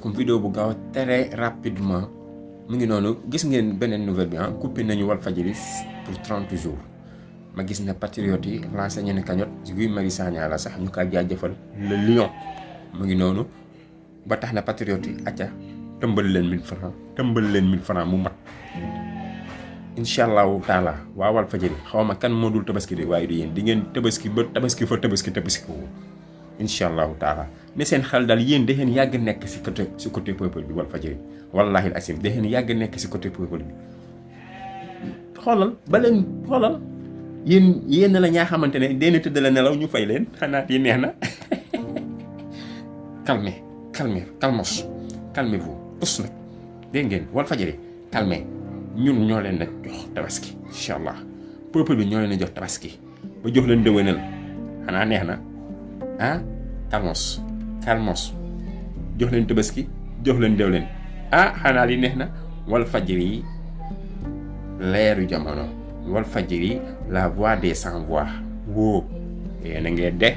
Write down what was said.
ko vidéo bu gaaw très rapidement mu ngi noonu gis ngeen beneen nouvelle bi coupé nañu Walfadjri pour 30 jours ma gis ne patriote yi lancé ñu ne cagnotte Guy Marius Sagna la sax ñu koy jaajëfal le lion mu ngi noonu ba tax na patriote yi acca tëmbal leen 1000 francs mu mat incha allahu taala waa Walfadjri xaw ma kan moo dul tabaski de waaye du yéen di ngeen tabaski ba tabaski fa tabaski ko incha allahu taala mais seen xel daal yéen da ngeen yàgg nekk si côté peuple bi Walfadjri wallahi al asim da ngeen yàgg nekk si côté peuple bi xoolal yéen la ñaa xamante ne deen tëdd la nelaw ñu fay leen xanaa yi neex na calmez-vous tous nag dégg ngeen Walfadjri calmez ñun ñoo leen jox tabaski incha allah peuple bi ñoo leen jox tabaski ba jox leen déwénal xanaa neex na calmos jox leen tabaski jox leen déwén xanaa li neex na Walfadjri leeru jamono Walfadjri la voix des sans voix yéen a ngee de